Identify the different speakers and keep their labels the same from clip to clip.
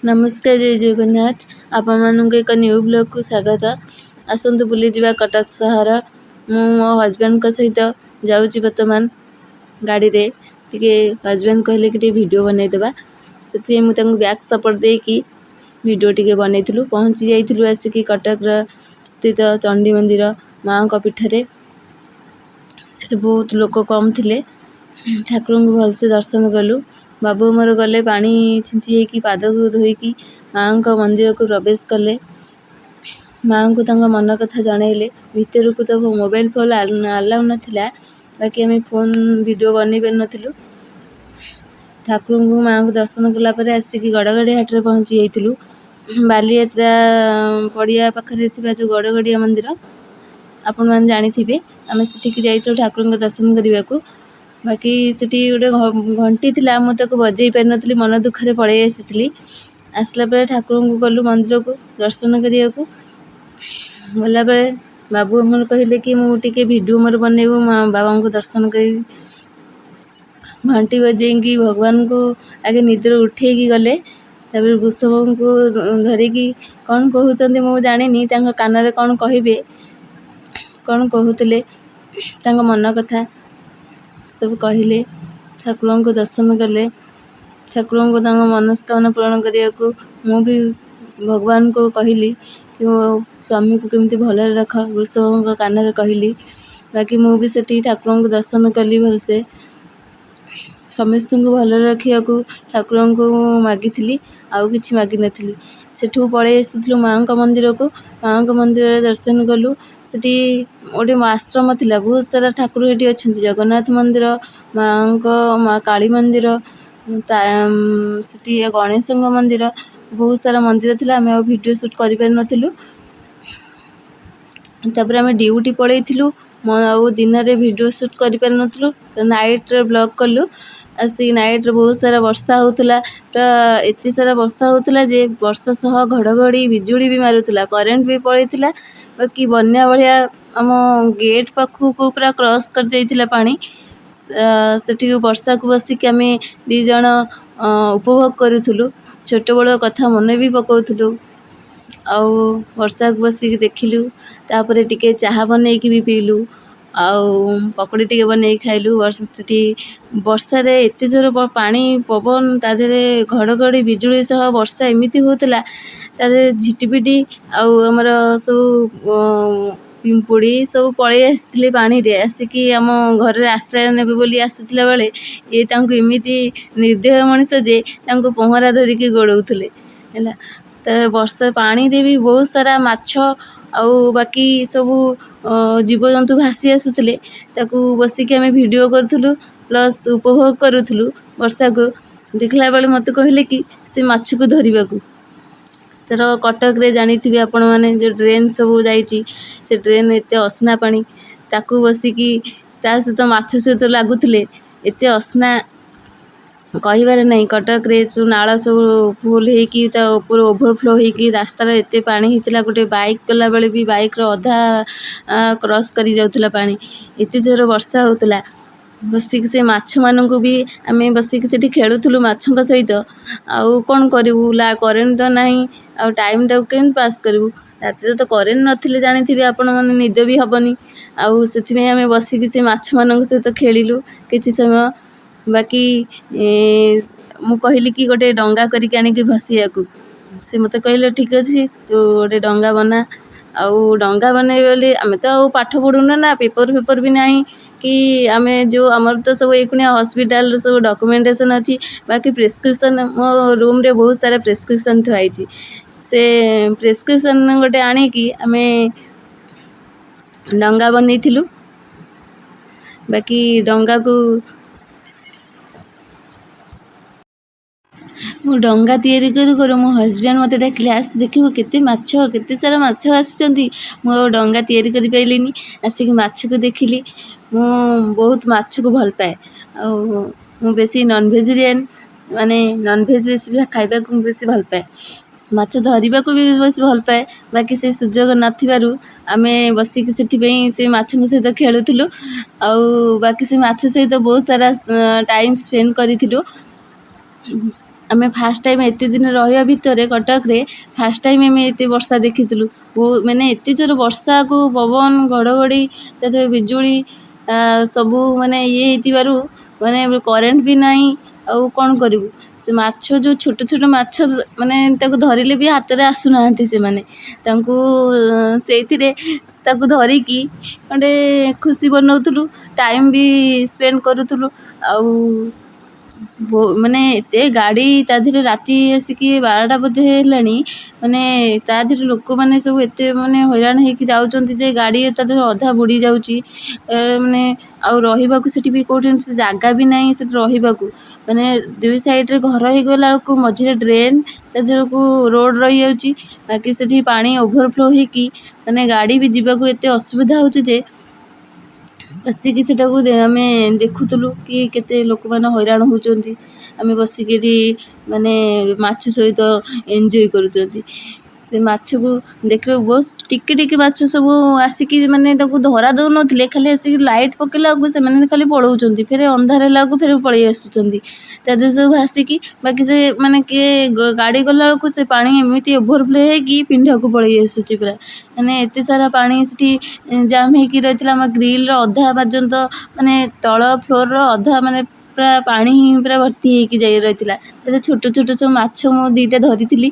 Speaker 1: ନମସ୍କାର, ଜୟ ଜଗନ୍ନାଥ। ଆପଣମାନଙ୍କୁ ଏକ ନ୍ୟୁ ବ୍ଲଗ୍କୁ ସ୍ୱାଗତ। ଆସନ୍ତୁ ବୁଲିଯିବା କଟକ ସହର। ମୁଁ ମୋ ହଜବେଣ୍ଡଙ୍କ ସହିତ ଯାଉଛି ବର୍ତ୍ତମାନ ଗାଡ଼ିରେ। ଟିକେ ହଜବେଣ୍ଡ କହିଲେ କି ଟିକେ ଭିଡ଼ିଓ ବନେଇଦେବା, ସେଥିପାଇଁ ମୁଁ ତାଙ୍କୁ ବ୍ୟାକ୍ ସପୋର୍ଟ ଦେଇକି ଭିଡ଼ିଓ ଟିକେ ବନେଇଥିଲୁ। ପହଞ୍ଚି ଯାଇଥିଲୁ ଆସିକି କଟକର ସ୍ଥିତ ଚଣ୍ଡୀ ମନ୍ଦିର ମାଆଙ୍କ ପୀଠରେ। ସେଠି ବହୁତ ଲୋକ କମ୍ ଥିଲେ। ଠାକୁରଙ୍କୁ ଭଲସେ ଦର୍ଶନ କଲୁ। ବାବୁ ମୋର ଗଲେ, ପାଣି ଛିଞ୍ଚି ହେଇକି ପାଦକୁ ଧୋଇକି ମାଆଙ୍କ ମନ୍ଦିରକୁ ପ୍ରବେଶ କଲେ, ମାଆଙ୍କୁ ତାଙ୍କ ମନ କଥା ଜଣାଇଲେ। ଭିତରକୁ ତ ମୋବାଇଲ ଫୋନ୍ ଆଲାଉ ନଥିଲା, ବାକି ଆମେ ଫୋନ୍ ଭିଡ଼ିଓ ବନେଇ ପାରିନଥିଲୁ। ଠାକୁରଙ୍କୁ ମାଆଙ୍କୁ ଦର୍ଶନ କଲା ପରେ ଆସିକି ଗଡ଼ଗଡ଼ିଆ ହାଟରେ ପହଞ୍ଚି ଯାଇଥିଲୁ। ବାଲିଯାତ୍ରା ପଡ଼ିଆ ପାଖରେ ଥିବା ଯେଉଁ ଗଡ଼ଗଡ଼ିଆ ମନ୍ଦିର, ଆପଣମାନେ ଜାଣିଥିବେ, ଆମେ ସେଠିକି ଯାଇଥିଲୁ ଠାକୁରଙ୍କ ଦର୍ଶନ କରିବାକୁ। ବାକି ସେଠି ଗୋଟେ ଘଣ୍ଟି ଥିଲା, ମୁଁ ତାକୁ ବଜେଇ ପାରିନଥିଲି, ମନ ଦୁଃଖରେ ପଳେଇ ଆସିଥିଲି। ଆସିଲା ପରେ ଠାକୁରଙ୍କୁ ଗଲୁ ମନ୍ଦିରକୁ ଦର୍ଶନ କରିବାକୁ। ଗଲାବେଳେ ବାବୁ ଆମର କହିଲେ କି ମୁଁ ଟିକେ ଭିଡ଼ିଓ ମୋର ବନେଇବୁ, ମା ବାବାଙ୍କୁ ଦର୍ଶନ କରିବି। ଘଣ୍ଟି ବଜେଇକି ଭଗବାନଙ୍କୁ ଆଗେ ନିଦରୁ ଉଠେଇକି ଗଲେ। ତାପରେ ବୃଷଭଙ୍କୁ ଧରିକି କ'ଣ କହୁଛନ୍ତି ମୁଁ ଜାଣିନି, ତାଙ୍କ କାନରେ କ'ଣ କହିବେ, କ'ଣ କହୁଥିଲେ, ତାଙ୍କ ମନ କଥା ସବୁ କହିଲେ। ଠାକୁରଙ୍କୁ ଦର୍ଶନ କଲେ, ଠାକୁରଙ୍କୁ ତାଙ୍କ ମନସ୍କାମନା ପୂରଣ କରିବାକୁ। ମୁଁ ବି ଭଗବାନଙ୍କୁ କହିଲି କି ମୋ ସ୍ୱାମୀକୁ କେମିତି ଭଲରେ ରଖ, ବୃଷଭଙ୍କ କାନରେ କହିଲି। ବାକି ମୁଁ ବି ସେଠି ଠାକୁରଙ୍କୁ ଦର୍ଶନ କଲି ଭଲସେ। ସମସ୍ତଙ୍କୁ ଭଲରେ ରଖିବାକୁ ଠାକୁରଙ୍କୁ ମାଗିଥିଲି, ଆଉ କିଛି ମାଗିନଥିଲି। ସେଠୁ ପଳେଇ ଆସିଥିଲୁ ମାଆଙ୍କ ମନ୍ଦିରକୁ। ମାଆଙ୍କ ମନ୍ଦିରରେ ଦର୍ଶନ କଲୁ। ସେଠି ଗୋଟେ ଆଶ୍ରମ ଥିଲା, ବହୁତ ସାରା ଠାକୁର ସେଠି ଅଛନ୍ତି। ଜଗନ୍ନାଥ ମନ୍ଦିର, ମାଆଙ୍କ ମା କାଳୀ ମନ୍ଦିର, ସେଠି ଗଣେଶଙ୍କ ମନ୍ଦିର, ବହୁତ ସାରା ମନ୍ଦିର ଥିଲା। ଆମେ ଆଉ ଭିଡ଼ିଓ ସୁଟ୍ କରିପାରିନଥିଲୁ। ତାପରେ ଆମେ ଡ୍ୟୁଟି ପଳେଇଥିଲୁ, ଆଉ ଦିନରେ ଭିଡ଼ିଓ ସୁଟ୍ କରିପାରିନଥିଲୁ। ନାଇଟ୍ରେ ବ୍ଲଗ୍ କଲୁ ଆସିକି। ନାଇଟ୍ରେ ବହୁତ ସାରା ବର୍ଷା ହେଉଥିଲା, ପୁରା ଏତେ ସାରା ବର୍ଷା ହେଉଥିଲା ଯେ ବର୍ଷା ସହ ଘଡ଼ଘଡ଼ି ବିଜୁଳି ବି ମାରୁଥିଲା, କରେଣ୍ଟ ବି ପଳେଇଥିଲା। ବାକି ବନ୍ୟା ଭଳିଆ ଆମ ଗେଟ୍ ପାଖକୁ ପୁରା କ୍ରସ୍ କରିଯାଇଥିଲା ପାଣି। ସେଠି ବର୍ଷାକୁ ବସିକି ଆମେ 2 ଜଣ ଉପଭୋଗ କରୁଥିଲୁ, ଛୋଟବେଳ କଥା ମନେ ବି ପକାଉଥିଲୁ ଆଉ ବର୍ଷାକୁ ବସିକି ଦେଖିଲୁ। ତାପରେ ଟିକେ ଚାହା ବନେଇକି ବି ପିଇଲୁ ଆଉ ପକୋଡ଼ି ଟିକେ ବନେଇକି ଖାଇଲୁ। ସେଠି ବର୍ଷାରେ ଏତେ ଜୋର ପାଣି ପବନ, ତା ଦେହରେ ଘଡ଼ଘଡ଼ି ବିଜୁଳି ସହ ବର୍ଷା ଏମିତି ହେଉଥିଲା, ତା ଦେହରେ ଝିଟିପିଟି ଆଉ ଆମର ସବୁ ପିମ୍ପୁଡ଼ି ସବୁ ପଳେଇ ଆସିଥିଲେ। ପାଣିରେ ଆସିକି ଆମ ଘରରେ ଆଶ୍ରୟ ନେବେ ବୋଲି ଆସିଥିଲା ବେଳେ ଇଏ ତାଙ୍କୁ ଏମିତି ନିର୍ଦ୍ଦୟ ମଣିଷ ଯେ ତାଙ୍କୁ ପହଁରା ଧରିକି ଗୋଡ଼ଉଥିଲେ। ହେଲା ତ, ବର୍ଷା ପାଣିରେ ବି ବହୁତ ସାରା ମାଛ ଆଉ ବାକି ସବୁ ଜୀବଜନ୍ତୁ ଭାସି ଆସୁଥିଲେ। ତାକୁ ବସିକି ଆମେ ଭିଡ଼ିଓ କରୁଥିଲୁ, ପ୍ଲସ୍ ଉପଭୋଗ କରୁଥିଲୁ ବର୍ଷାକୁ। ଦେଖିଲା ବେଳେ ମୋତେ କହିଲେ କି ସେ ମାଛକୁ ଧରିବାକୁ। ତାର କଟକରେ ଜାଣିଥିବେ ଆପଣମାନେ, ଯେଉଁ ଡ୍ରେନ୍ ସବୁ ଯାଇଛି, ସେ ଡ୍ରେନ୍ ଏତେ ଅସନା ପାଣି, ତାକୁ ବସିକି ତା ସହିତ ମାଛ ସହିତ ଲାଗୁଥିଲେ। ଏତେ ଅସନା କହିବାରେ ନାହିଁ। କଟକରେ ସବୁ ନାଳ ସବୁ ଫୁଲ୍ ହେଇକି ତା ଉପରୁ ଓଭରଫ୍ଲୋ ହେଇକି ରାସ୍ତାରେ ଏତେ ପାଣି ହେଇଥିଲା, ଗୋଟେ ବାଇକ୍ ଗଲାବେଳେ ବି ବାଇକ୍ର ଅଧା କ୍ରସ୍ କରି ଯାଉଥିଲା ପାଣି, ଏତେ ଜୋର ବର୍ଷା ହେଉଥିଲା। ବସିକି ସେ ମାଛମାନଙ୍କୁ ବି ଆମେ ବସିକି ସେଠି ଖେଳୁଥିଲୁ ମାଛଙ୍କ ସହିତ। ଆଉ କ'ଣ କରିବୁ, କରେଣ୍ଟ ତ ନାହିଁ, ଆଉ ଟାଇମ୍ଟାକୁ କେମିତି ପାସ୍ କରିବୁ? ରାତିରେ ତ କରେଣ୍ଟ ନଥିଲେ ଜାଣିଥିବେ ଆପଣମାନେ, ନିଦ ବି ହେବନି। ଆଉ ସେଥିପାଇଁ ଆମେ ବସିକି ସେ ମାଛମାନଙ୍କ ସହିତ ଖେଳିଲୁ କିଛି ସମୟ। ବାକି ମୁଁ କହିଲି କି ଗୋଟେ ଡଙ୍ଗା କରିକି ଆଣିକି ଭସେଇବାକୁ। ସେ ମୋତେ କହିଲେ, ଠିକ୍ ଅଛି, ତୁ ଗୋଟେ ଡଙ୍ଗା ବନା। ଆଉ ଡଙ୍ଗା ବନେଇବେ ବୋଲି ଆମେ ତ ଆଉ ପାଠ ପଢ଼ୁନୁ ନା, ପେପର୍ ଫେପର୍ ବି ନାହିଁ କି ଆମେ ଯେଉଁ ଆମର ତ ସବୁ ଏଇକ୍ଷୁଣିଆ ହସ୍ପିଟାଲର ସବୁ ଡକୁମେଣ୍ଟେସନ୍ ଅଛି। ବାକି ପ୍ରେସକ୍ରିପସନ୍, ମୋ ରୁମ୍ରେ ବହୁତ ସାରା ପ୍ରେସକ୍ରିପସନ୍ ଥୁଆ ହେଇଛି। ସେ ପ୍ରେସକ୍ରିପସନ୍ ଗୋଟେ ଆଣିକି ଆମେ ଡଙ୍ଗା ବନେଇଥିଲୁ। ବାକି ଡଙ୍ଗାକୁ ମୁଁ ଡଙ୍ଗା ତିଆରି କରୁ କରୁ ମୋ ହଜବେଣ୍ଡ ମୋତେ ଡାକିଲେ, ଆସ ଦେଖିବୁ କେତେ ମାଛ, କେତେ ସାରା ମାଛ ଆସିଛନ୍ତି। ମୁଁ ଆଉ ଡଙ୍ଗା ତିଆରି କରିପାରିଲିନି, ଆସିକି ମାଛକୁ ଦେଖିଲି। ମୁଁ ବହୁତ ମାଛକୁ ଭଲ ପାଏ ଆଉ ମୁଁ ବେଶୀ ନନ୍ ଭେଜିଟେରିଆନ୍, ମାନେ ନନ୍ଭେଜ୍ ବେଶୀ ଖାଇବାକୁ ମୁଁ ବେଶୀ ଭଲ ପାଏ, ମାଛ ଧରିବାକୁ ବି ବେଶୀ ଭଲ ପାଏ। ବାକି ସେ ସୁଯୋଗ ନଥିବାରୁ ଆମେ ବସିକି ସେଥିପାଇଁ ସେ ମାଛଙ୍କ ସହିତ ଖେଳୁଥିଲୁ ଆଉ ବାକି ସେ ମାଛ ସହିତ ବହୁତ ସାରା ଟାଇମ୍ ସ୍ପେଣ୍ଡ କରିଥିଲୁ। ଆମେ ଫାଷ୍ଟ ଟାଇମ୍ ଏତେ ଦିନ ରହିବା ଭିତରେ କଟକରେ ଫାଷ୍ଟ ଟାଇମ୍ ଆମେ ଏତେ ବର୍ଷା ଦେଖିଥିଲୁ। ମାନେ ଏତେ ଜୋର ବର୍ଷାକୁ ପବନ, ଘଡ଼ଘଡ଼ି, ତା ଦେହରେ ବିଜୁଳି ସବୁ ମାନେ ଇଏ ହେଇଥିବାରୁ ମାନେ କରେଣ୍ଟ ବି ନାହିଁ, ଆଉ କ'ଣ କରିବୁ? ସେ ମାଛ ଯେଉଁ ଛୋଟ ଛୋଟ ମାଛ, ମାନେ ତାକୁ ଧରିଲେ ବି ହାତରେ ଆସୁନାହାନ୍ତି ସେମାନେ। ତାଙ୍କୁ ସେଇଥିରେ ତାକୁ ଧରିକି ଗୋଟେ ଖୁସି ବନାଉଥିଲୁ, ଟାଇମ୍ ବି ସ୍ପେଣ୍ଡ କରୁଥିଲୁ। ଆଉ ମାନେ ଏତେ ଗାଡ଼ି ତା ଦେହରେ, ରାତି ଆସିକି 12ଟା ବୋଧେ ହେଲାଣି, ମାନେ ତା ଦେହରେ ଲୋକମାନେ ସବୁ ଏତେ ମାନେ ହଇରାଣ ହେଇକି ଯାଉଛନ୍ତି ଯେ ଗାଡ଼ି ତା ଦେହରେ ଅଧା ବୁଡ଼ି ଯାଉଛି। ମାନେ ଆଉ ରହିବାକୁ ସେଠି ବି କେଉଁଠି ଜାଗା ବି ନାହିଁ ସେଠି ରହିବାକୁ। ମାନେ ଦୁଇ ସାଇଡ଼୍ରେ ଘର ହେଇଗଲା ବେଳକୁ ମଝିରେ ଡ୍ରେନ୍, ତା ଦେହକୁ ରୋଡ଼ ରହିଯାଉଛି। ବାକି ସେଠି ପାଣି ଓଭରଫ୍ଲୋ ହେଇକି ମାନେ ଗାଡ଼ି ବି ଯିବାକୁ ଏତେ ଅସୁବିଧା ହେଉଛି ଯେ ବସିକି ସେଟାକୁ ଆମେ ଦେଖୁଥିଲୁ କି କେତେ ଲୋକମାନେ ହଇରାଣ ହେଉଛନ୍ତି, ଆମେ ବସିକି ଏଠି ମାନେ ମାଛ ସହିତ ଏନ୍ଜୟ କରୁଛନ୍ତି। ସେ ମାଛକୁ ଦେଖିବାକୁ ବହୁତ ଟିକେ ଟିକେ ମାଛ ସବୁ ଆସିକି, ମାନେ ତାକୁ ଧରା ଦେଉନଥିଲେ, ଖାଲି ଆସିକି ଲାଇଟ୍ ପକେଇଲା ବେଳକୁ ସେମାନେ ଖାଲି ପଳଉଛନ୍ତି, ଫେରେ ଅନ୍ଧାର ହେଲା ବେଳକୁ ଫେରେ ପଳେଇ ଆସୁଛନ୍ତି ତା ଦେହରେ ସବୁ ଭାସିକି। ବାକି ସେ ମାନେ କିଏ ଗାଡ଼ି ଗଲା ବେଳକୁ ସେ ପାଣି ଏମିତି ଓଭରଫ୍ଲୋ ହେଇକି ପିଣ୍ଡାକୁ ପଳେଇ ଆସୁଛି ପୁରା। ମାନେ ଏତେ ସାରା ପାଣି ସେଠି ଜାମ୍ ହେଇକି ରହିଥିଲା। ଆମ ଗ୍ରିଲ୍ର ଅଧା ପର୍ଯ୍ୟନ୍ତ, ମାନେ ତଳ ଫ୍ଲୋର୍ର ଅଧା ମାନେ ପୁରା ପାଣି ହିଁ ପୁରା ଭର୍ତ୍ତି ହେଇକି ଯାଇ ରହିଥିଲା। ଛୋଟ ଛୋଟ ସବୁ ମାଛ ମୁଁ ଦୁଇଟା ଧରିଥିଲି,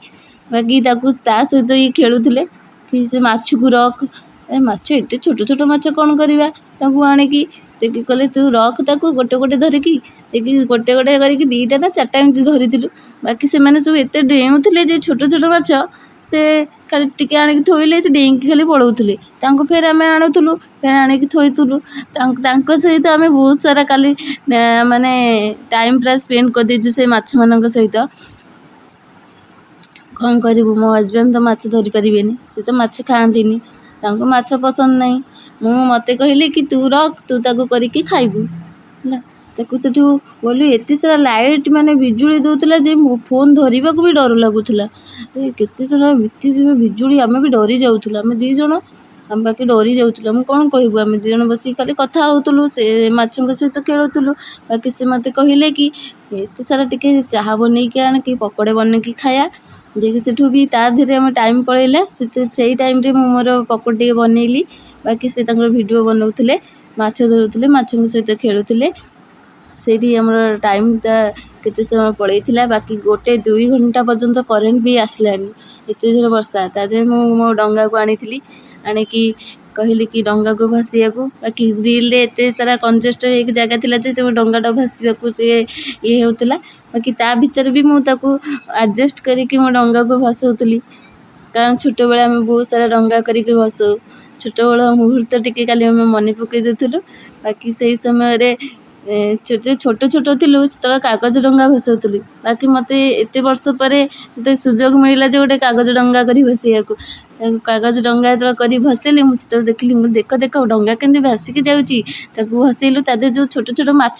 Speaker 1: ବାକି ତାକୁ ତା ସହିତ ଇଏ ଖେଳୁଥିଲେ କି ସେ ମାଛକୁ ରଖ। ଏ ମାଛ, ଏତେ ଛୋଟ ଛୋଟ ମାଛ କ'ଣ କରିବା ତାକୁ ଆଣିକି? କହିଲେ, ତୁ ରଖ ତାକୁ ଗୋଟେ ଗୋଟେ ଧରିକି। ଗୋଟେ ଗୋଟେ କରିକି ଦୁଇଟା ନା ଚାରିଟା ଏମିତି ଧରିଥିଲୁ। ବାକି ସେମାନେ ସବୁ ଏତେ ଡେଉଁଥିଲେ ଯେ ଛୋଟ ଛୋଟ ମାଛ, ସେ ଖାଲି ଟିକେ ଆଣିକି ଥୋଇଲେ ସେ ଡେଇଁକି ଖାଲି ପଳଉଥିଲେ। ତାଙ୍କୁ ଫେର ଆମେ ଆଣୁଥିଲୁ, ଫେର ଆଣିକି ଥୋଇଥିଲୁ। ତାଙ୍କ ସହିତ ଆମେ ବହୁତ ସାରା କାଲି ମାନେ ଟାଇମ୍ ପୁରା ସ୍ପେଣ୍ଡ କରିଦେଇଛୁ ସେ ମାଛମାନଙ୍କ ସହିତ। କ'ଣ କରିବୁ, ମୋ ହଜବେଣ୍ଡ ତ ମାଛ ଧରିପାରିବେନି, ସେ ତ ମାଛ ଖାଆନ୍ତିନି, ତାଙ୍କୁ ମାଛ ପସନ୍ଦ ନାହିଁ। ମୁଁ ମୋତେ କହିଲେ କି ତୁ ରଖ, ତୁ ତାକୁ କରିକି ଖାଇବୁ ହେଲା। ତାକୁ ସେଠୁ ଗଲୁ, ଏତେ ସାରା ଲାଇଟ୍ ମାନେ ବିଜୁଳି ଦେଉଥିଲା ଯେ ମୋ ଫୋନ୍ ଧରିବାକୁ ବି ଡର ଲାଗୁଥିଲା। କେତେ ସାରା, ଏତେ ଜୋର ବିଜୁଳି, ଆମେ ବି ଡରି ଯାଉଥିଲୁ। ଆମେ ଦୁଇ ଜଣ ଆମେ ବାକି ଡରି ଯାଉଥିଲୁ। ଆମେ କ'ଣ କହିବୁ? ଆମେ ଦୁଇ ଜଣ ବସିକି ଖାଲି କଥା ହେଉଥିଲୁ, ସେ ମାଛଙ୍କ ସହିତ ଖେଳୁଥିଲୁ। ବାକି ସେ ମୋତେ କହିଲେ କି ଏତେ ସାରା ଟିକେ ଚାହା ବନେଇକି ଆଣ କି ପକୋଡ଼ା ବନେଇକି ଖାଇବା। ଯାଇକି ସେଠୁ ବି ତା ଦେହରେ ଆମ ଟାଇମ୍ ପଳେଇଲା। ସେଇ ଟାଇମ୍ରେ ମୁଁ ମୋର ପକୋଡ଼ି ଟିକେ ବନେଇଲି, ବାକି ସେ ତାଙ୍କର ଭିଡ଼ିଓ ବନାଉଥିଲେ, ମାଛ ଧରୁଥିଲେ, ମାଛଙ୍କ ସହିତ ଖେଳୁଥିଲେ। ସେଇଠି ଆମର ଟାଇମ୍ଟା କେତେ ସମୟ ପଳେଇଥିଲା। ବାକି ଗୋଟେ ଦୁଇ ଘଣ୍ଟା ପର୍ଯ୍ୟନ୍ତ କରେଣ୍ଟ ବି ଆସିଲାନି, ଏତେ ଜୋର ବର୍ଷା। ତା ଦେହରେ ମୁଁ ମୋ ଡଙ୍ଗାକୁ ଆଣିଥିଲି, ଆଣିକି କହିଲି କି ଡଙ୍ଗାକୁ ଭସେଇବାକୁ। ବାକି ଗ୍ରିଲ୍ରେ ଏତେ ସାରା କଞ୍ଜେଷ୍ଟେଡ଼ ହେଇକି ଜାଗା ଥିଲା ଯେ ଯେଉଁ ଡଙ୍ଗାଟା ଭାସିବାକୁ ସିଏ ଇଏ ହେଉଥିଲା। ବାକି ତା ଭିତରେ ବି ମୁଁ ତାକୁ ଆଡ଼ଜଷ୍ଟ କରିକି ମୋ ଡଙ୍ଗାକୁ ଭସଉଥିଲି, କାରଣ ଛୋଟବେଳେ ଆମେ ବହୁତ ସାରା ଡଙ୍ଗା କରିକି ଭସଉ। ଛୋଟବେଳ ମୁହୂର୍ତ୍ତ ଟିକେ କାଲି ଆମେ ମନେ ପକାଇ ଦେଉଥିଲୁ। ବାକି ସେଇ ସମୟରେ ଛୋଟ ଛୋଟ ଥିଲୁ, ସେତେବେଳେ କାଗଜ ଡଙ୍ଗା ଭସଉଥିଲି। ବାକି ମୋତେ ଏତେ ବର୍ଷ ପରେ ମୋତେ ସୁଯୋଗ ମିଳିଲା ଯେ ଗୋଟେ କାଗଜ ଡଙ୍ଗା କରି ଭସେଇବାକୁ। କାଗଜ ଡଙ୍ଗା ଯେତେବେଳେ କରି ଭସେଇଲି, ମୁଁ ସେତେବେଳେ ଦେଖିଲି, ମୁଁ ଦେଖ ଦେଖ ଡଙ୍ଗା କେମିତି ଭାସିକି ଯାଉଛି। ତାକୁ ଭସେଇଲୁ, ତା ଦେହରେ ଯେଉଁ ଛୋଟ ଛୋଟ ମାଛ